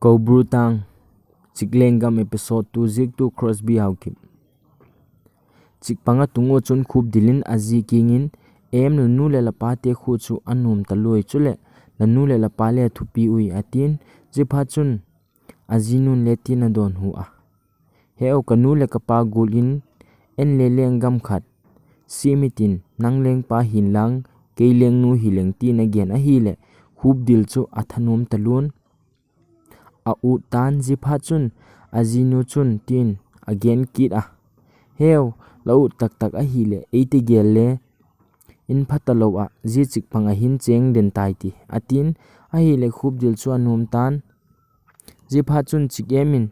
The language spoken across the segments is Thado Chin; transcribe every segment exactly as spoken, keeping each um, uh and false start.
Koubru tang, Chiklenggam episode two, ziektu Crosby Haokip. Chikpang atung u chun Khupdil in aji kiang in, "Em, lanu le lapa te khu chu anom talou, chule lanu le lapa le athupi ui," atin. Jiphat chun ajinun le tin adonbut a, "He o, kanu le kapa gol in, en le lenggam khat sem hitin, nang lengpa hin lang, kei lengnu hileng," tin agen ahile, Khupdil chu athanom talou in, a-ut tan. Jiphat chun ajinu chun tin agen kit a, "He o, la-ut taktak ahile, eiti gel le in phatalou a, ji chikpang ahin cheng den tai ti," atin. Ahile Khupdil chu anom tan. Jiphat chun Chikem in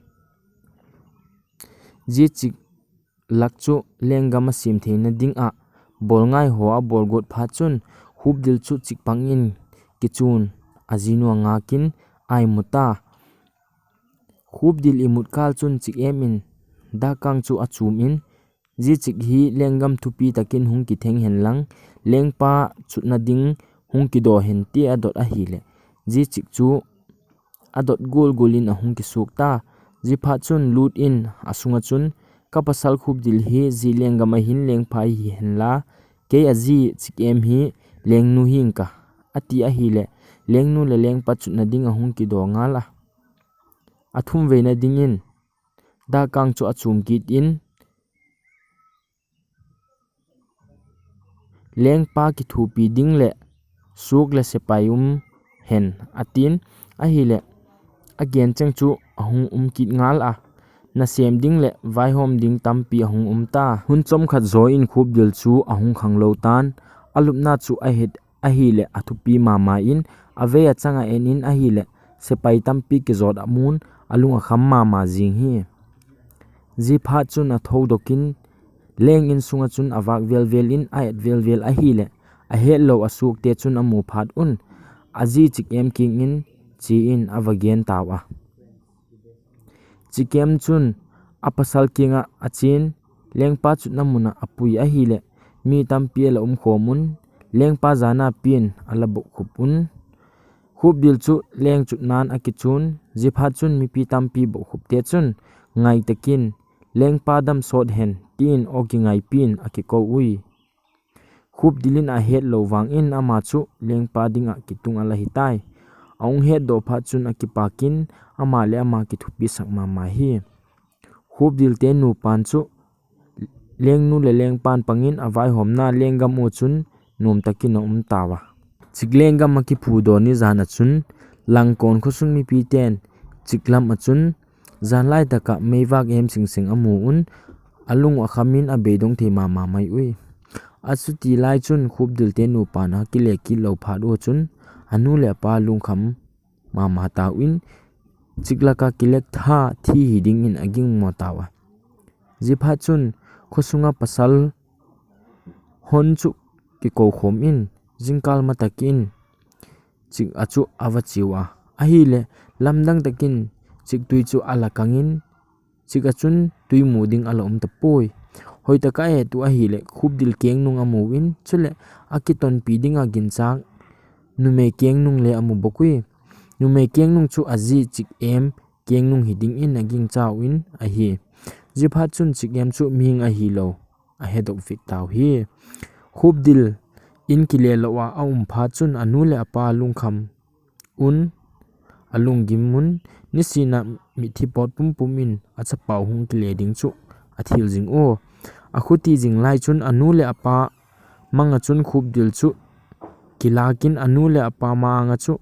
ji chik lak chu lenggam asem theina dinga bolngai ho abol got phat chun, Khupdil chu chikpang in kichun ajinu angah in aimu ta. Khupdil imut kal chun Chikem in dakang chu achum in, "Ji chik hi lenggam thupi takin hung kitheng hen lang, lengpa chutna ding hung kido hen," ti adot ahile, ji chik chu adot gulgul in ahung kisuk ta. Jiphat chun lut in asunga chun, "Ka pasal Khupdil hi ji lenggam ahin lengpa hi hen la, kei aji Chikem hi lengnu hing ka," ati ahile, lengnu le lengpa chutna ding ahung kido ngal a. Athum veina dingin dakang chu achum kit in, "Lengpa kithupi ding le suk le sepai um hen," atin. Ahile agen cheng chu ahung um kit ngal a, nasem ding le vaihom ding tampi ahung um ta. Hun chomkhat jou in Khupdil chu ahung khanglou tan. Alupna chu ahet ahile athupi mama in, avei achang a en in ahile sepai tampi kijot amun, alung akham mama jing hi. Jiphat chun athou dok in, leng in sunga chun avak velvel in a-et velvel ahile, ahetlou asuk te chun amu phat un, aji Chikem kiang in che in ava gen tau a. Chikem chun apasal kiang a achen, lengpa chutna mun a apui ahile, mi tampi ala um khom un, lengpa jana pen ala bohkhup un. Khupdil chu leng chutnan akichun, jiphat chun mipi tampi bohkhup te chun ngai takin, "Lengpa dam sot hen," tin aw kingaipin akikou ui. Khupdil in ahetlou vang in ama chu lengpa dinga kitung ala hitai. Ahung hetdoh phat chun akipakin ama le ama kithupi sak mama hi. Khupdil te nupan chu lengnu le lengpan pangin avaihomna lenggam u chun nom takin aum tau a. Chiklenggam akiphudoh ni jan a chun Langkon khosung mipi ten Chiklam a chun janlai taka meivak em singsing amu un, alung akham in abeidong thei mama mai ui. Achuti lai chun Khupdil te nupan akile kit lou phat u chun anu le apa lungkham mama tau in, Chiklaka kilek tha thi hi dingin agingmo tau a. Jiphat chun khosunga pasal hon chu kikou khom in, jingkal ma takin Chik a chu ava chiu a. Ahile, lamdang takin Chiktui chu ala kangin, Chik a chun tui mu ding ala um tapoi. Hoitaka ahet u ahile, Khupdil kengnung amu in, chule akitonpi dinga ginchak numei kengnung le amu bok ui. Numei kengnung chu aji Chikem kengnung hi dingin agingcha uvin ahi. Jiphat chun Chikem chu mihing ahilou ahedoh vek tau hi. Khupdil in kile lou a aum phat chun anu le apa lungkham un, alunggim un, nisina mithi pot pumpum in achapau hung kile ding chu athil jing u. Akhuti jing lai chun anu le apa manga chun Khupdil chu kilakin anu le apa manga chu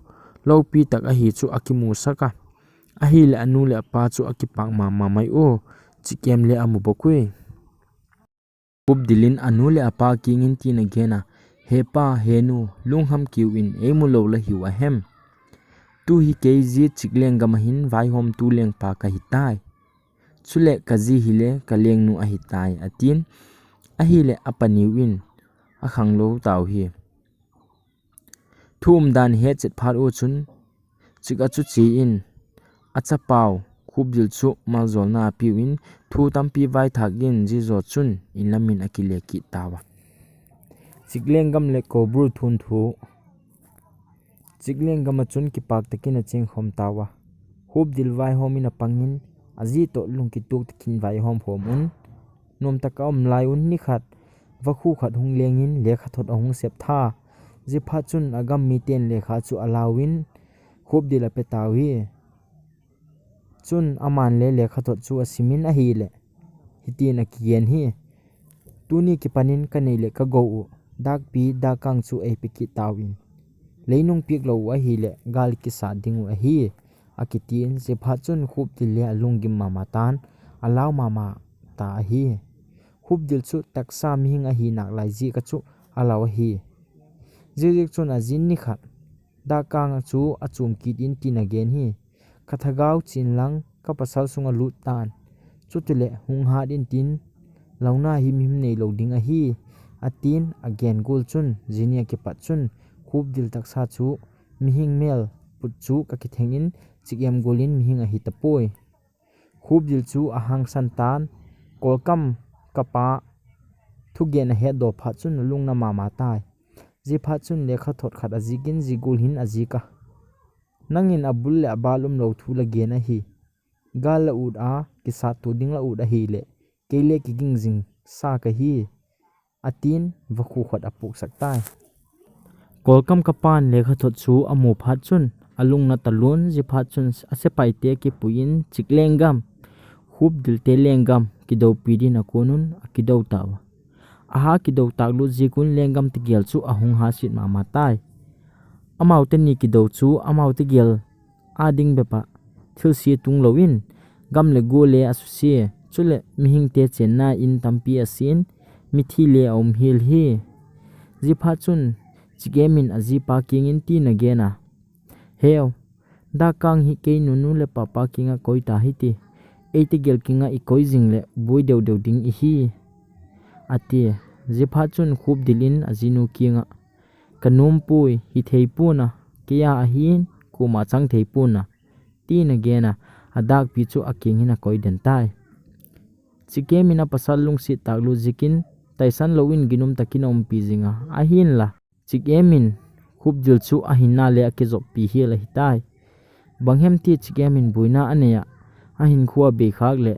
loupi tak ahi chu akimusak a. Ahile anu le apa chu akipak mama mai u, Chikem le amu bok ui. Khupdil in anu le apa kingin tin agen a, "He pa, he nu, lungkham kiu in, eimu lou la hiu ahem. Tu hi kei ji Chiklenggam ahin vaihomtu lengpa kahitai. Chule kaji hile kalengnu ahitai," atin. Ahile apaniu in akhang lou tau hi. Thu umdan hetchet phat u chun Chik a chu che in achapau Khupdil chu maljolna apiu in thu tampi vaithak in jijo chun inlam in akile kit tau a. Chiklenggam le Koubru thunthu. Chiklenggam a chun kipak takin achengkhom tau a. Khupdil vaihom in apangin, aji toh lungkituk takin vaihom khom un. Nomtaka aum lai un nikhat, vakhu khat hung lengin lekhathot ahung sep tha. Jiphat chun agam miten lekha chu alauvin, Khupdil apetau hi. Chun aman le lekhathot chu asimin ahile, hitin akigen hi. Tuni kipanin kanei le kagou u, dakpi, dakkang chu eipe kit tauvin. Leinung pik lou u ahile, gal kisa ding u ahi, akitin, jiphat chun Khupdil le alunggim mama tan, alau mama ta ahi. Khupdil chu taksa mihing ahi nak lai jeh a chu alau ahi. Jeh jeh chun ajin nikhat, dakkang chu achom kit in tin agen hi. Ka thagau chin lang, ka pasal sunga lut tan. Chutile hung hat in tin, launa hi mihim neilou ding ahi, atin agen gol chun, jini akipat chun, Khupdil taksa chu mihing mel put chu kakitheng in, Chikem gol in mihing ahi tapoi. Khupdil chu ahangsan tan, Kolkam kapa thugen ahetdoh phat chun alungna mama tai. Jiphat chun lekhathot khat ajikin jigol hin ajik a. Nangin abul le abal umlou thu la gen ahi. Gal la ut a, kisat to ding la ut ahile, kei le kiging jing sa kahi, atin vakhu khat apuksak tai. Kolkam kapan lekhathot chu amu phat chun, alungna talun, jiphat chun asepaite kipuiyin Chiklenggam, Khupdil te lenggam, kidoupi din akonun, akidou tauva. Aha kidou taklut jikun lenggam tegel chu ahung hasit mama tai. Amau teni kidou chu amau tegel ading bepa thilse tung louvin, gam le go le asuse, chule mihingte chenna in tampi asen, mithi le aum hel hi. Jiphat chun, Chikem in ajipa kingin tin agen a. Heu, dakkang hi kei nunu le papa kinga koi ta hiti. Ei tegel kinga ikoi jing le boi deu deu ding ihi, ati. Jiphat chun Khupdil in ajinu kinga, ka nompui, hithei pon a, kei a ahin, kuma chang thei pon a, tin agen a, adakpi chu akingin akoi den tai. Chikem in apasal lungset taklut jikin, taisan louvin ginum takin aumpi jing a, ahinla, Chikem in Khupdil chu ahinna le akijoppi hel ahitai. Bang hem ti Chikem in boina anei a, ahinkho abei khak le,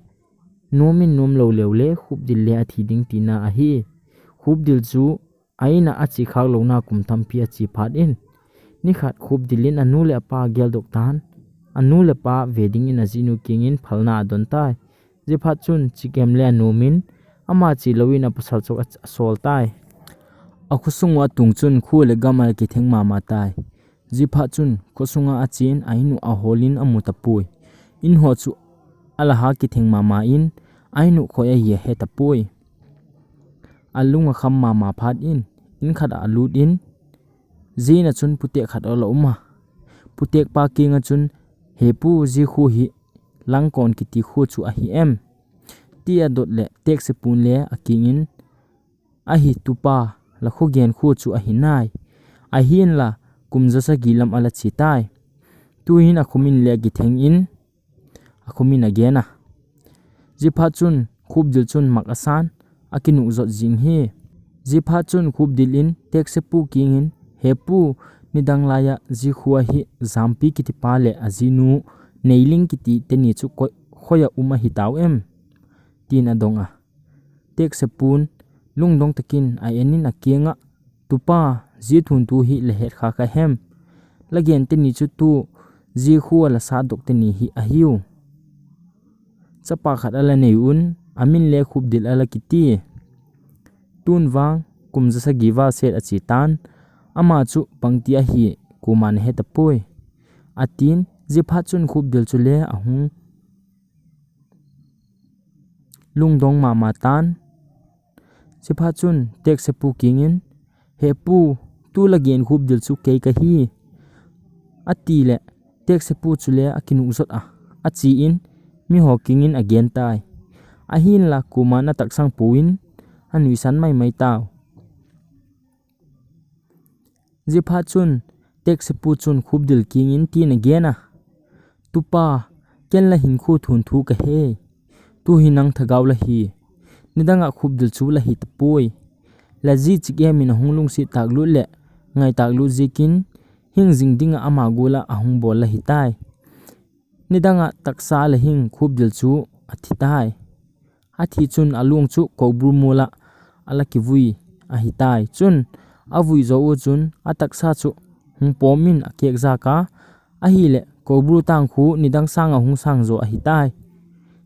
nom in nom lou leu le Khupdil le athi ding tina ahi. Khupdil chu a-in a ache khak louna kum tampi ache phat in, nikhat Khupdil in anu le apa ageldoh tan, anu le apa ve dingin ajinu kingin phalna adon tai. Jiphat chun Chikem le anom in, ama che louvin apasal chu a-, asol tai. Akhosung u atung chun kho le gam akitheng mama tai. Jiphat chun khosunga achen a-in u aholin amu tapoi. In ho chu alaha kitheng mama in, a-in u khoi ahi ahe tapoi. Alung akham mama phat in, in khat a alut in, jin a chun putek khat ala um a. Putek pa kinga chun, "He pu, ji kho hi Langkon kiti kho chu ahi em?" ti adot le, Tekse pun le akingin, "Ahi tupa, la khogen kho chu ahi nai. Ahinla, kum ja sagi lam ala che tai." Tuhin akhomin le akitheng in, akhomin agen a. Jiphat chun Khupdil chun mak asan, akinuh jot jing hi. Jiphat chun Khupdil in Tekse pu kingin, "He pu, nidang laiya ji kho a hi Jampi kiti pa le ajinu Neiling kiti teni chu koi, khoiya um ahi tau em?" tin adong a. Tekse pun lungdong takin a-en in akinga, "Tupa, ji thuntu hi la het kha kha hem? La gen teni chu tu ji kho a la satdoh teni hi ahiu. Chapa khat ala nei un, amin le Khupdil ala kiti. Tun vang kum ja sagi val set ache tan, ama chu bangti ahi, kuma nahe tapoi," atin. Jiphat chun Khupdil chu le ahung lungdong mama tan. Jiphat chun Tekse pu kingin, "He pu, tu la gen Khupdil chu kei kahi," ati le, Tekse pu chu le akinuh jot a, ache in, miho kingin agen tai. Ahinla kuma na taksang pon, anuisan mai mai tau. Jiphat chun Tekse pu chun Khupdil kingin tin agen a, "Tupa, ken la hinkho thunthu kahe. Tu hi nang thagau la hi. Nidang a Khupdil chu la hi tapoi. La ji Chikem in ahung lungset taklut le ngai taklut jikin, hing jing dinga ama gol a ahung bol la hi tai. Nidang a taksa le hing Khupdil chu athi tai. Athi chun alung chu Koubru mol a ala kivui ahi tai. Chun avui jou u chun ataksa chu hung pom in akek jak a, ahile Koubru tang khu nidang sang a hung sang jo ahi tai.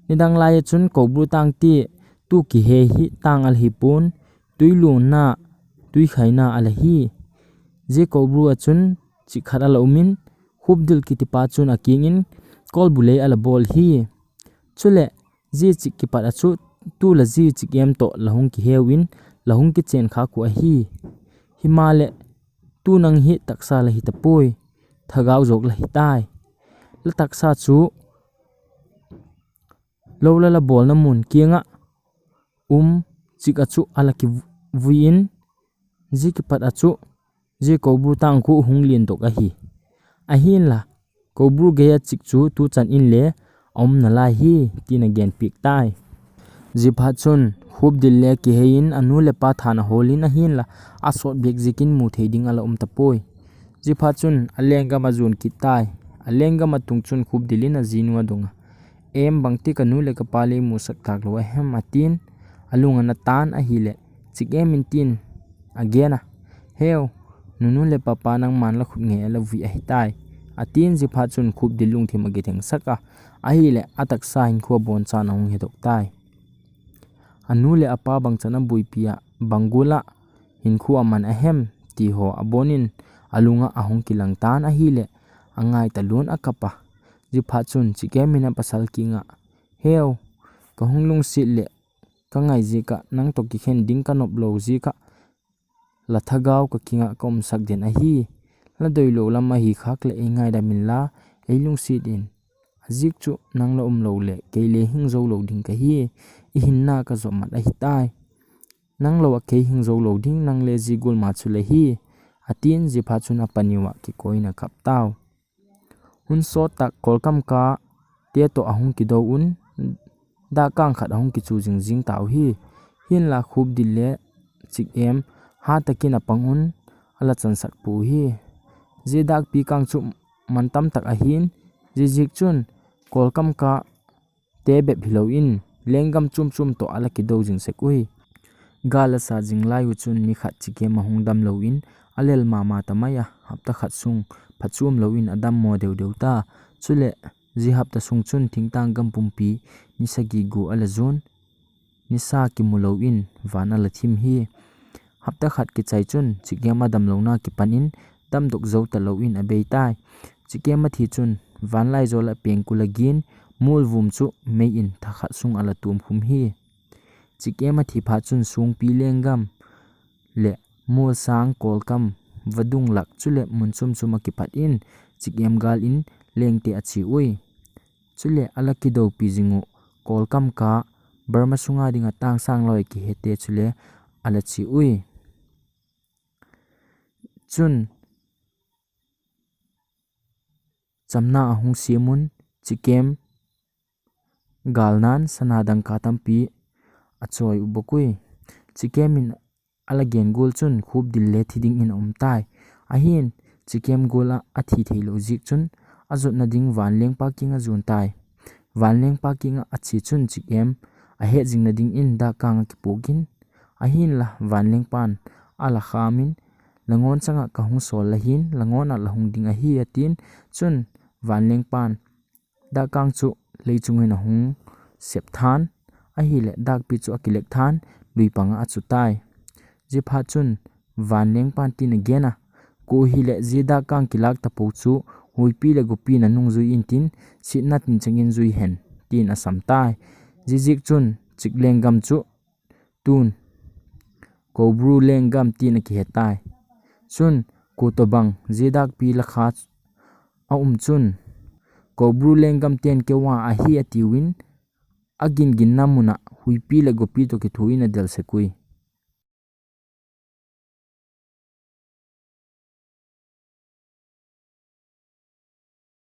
Nidang lai a chun Koubru tang te tu kihe hi tang ala hi pon, tuilun na, tuikhai na ala hi. Zia Koubru a chun chik khat ala um in, Khupdil kiti pa chun akiang in kolbu lei ala bol hi. Chule zia chik kipat a chu tu la zia Chikem toh la hung kiheu in la hung kichen kha khu ahi. Himale tu nang hi taksa la hi tapoi, thagau jok la hi tai. La taksa chu lo la la bolna mun kiang a um chik a chu ala kivui in, zia kipat a chu zia Koubru tang khu hung lien dok ahi. Ahinla Koubru gei a chik chu tu chan in le a um nalai hi, tin agen piak tai. Zia phat chun Khupdil le kihei in anu le pa than ahol in, ahinla asot bek ziakin mu thei ding ala um tapoi. Zia phat chun alenggam a jon kit tai. Alenggam a tung chun Khupdil in ajinu adong a, "Em, bangti ka nu le ka pa le musak tak lo ahem?" atin. Alung ana tan ahile, "Chikem in," tin agen a, "Heu, nunu le papa nangman la khut ngei a la vui ahi tai," atin. Zia phat chun Khupdil lungthim akitheng sak a, ahile ataksa hinkho abonchan ahung hedok tai. Anu le apa bangchan abuipi a, bang gual a hinkho aman ahem ti ho abon in alung a ahung kilang tan ahile, angai talun akap a. Zia phat chun Chikem in apasal kiang a, "Heu, ka hung lungset le ka ngai ziak a nang toh kikhen ding ka nop lo ziak a la thagau ka kiang a ka umsak den ahi. La doi lo lam ahi khak le ei ngaidam in la, ei lungset in. Aziak chu nang la um lo le kei le hing zo lo ding ka hi. I hinna ka zop mat ahi tai. Nang lo a kei hing zo lo ding, nang le zia gual ma chu la hi," atin. Zia phat chun apaniu a kikoi in akap tau. Hun sot tak kolkam ka te toh ahung kido un, dahkang khat ahung kichu jing jing tau hi. Hinla Khupdil le Chikem hat takin apang un, ala chansak pu hi. Zia dahpi kang chu man tam tak ahin, zia ziak chun kolkam ka te bep hilo in, lenggam chum chum toh ala kido jing sek ui. Gal asa jing lai u chun nikhat Chikem ahung dam lo in, alel mama ta mai a, hapta khat sung phatchuam lo in adam mo deu deu ta. Chule zia hapta sung chun thingtang gam pumpi ni sagi gu ala jon, nisa kimu lo in van ala thim hi. Hapta khat kichai chun Chikem adam lona kipan in damdok zo ta lo in abei tai. Chikem athi chun vanlaijol a pengkul agin, mol vum chu mei in thakhat sung ala tum khum hi. Chikem athi phat chun sungpi lenggam le mol sang kolkam vadung lak chule mun chum chum a kipat in Chikem gal in lengte ache ui. Chule ala kidopi jing u kolkam ka Burma sunga dinga tangsang loi kihete chule ala che ui. Chun chamna ahung siam un, Chikem galnan sana dangka tampi achoi u bok ui. Chikem in ala gen gual chun Khupdil le thi ding in aum tai. Ahin, Chikem gual a athi thei lo ziak chun ajotna ding vanlengpa kiang a jon tai. Vanlengpa kiang a ache chun Chikem ahet jing na ding in dahkang a kipuk in, ahinla vanlengpan ala kham in, "Langon chang a ka hung sol la hin, langon a la hung ding ahi," atin. Chun vanlengpan dahkang chu leichung in ahung sep than, ahile dahpi chu akilek than, lui pang a achu tai. Zia phat chun vanlengpan tin agen a, "Ko hile zia dahkang kilak tapo chu huipi le gopi na nung jui in tin, sitna tin chang in jui hen," tin asam tai. Zia ziak chun Chik lenggam chu tun Koubru lenggam tin akihe tai. Chun kutobang zia dahpi lakha a um chun Koubru lenggam ten kewa ahi atiuvin, agin ginna mun a huipi le gopi toh kithu in adel sek ui.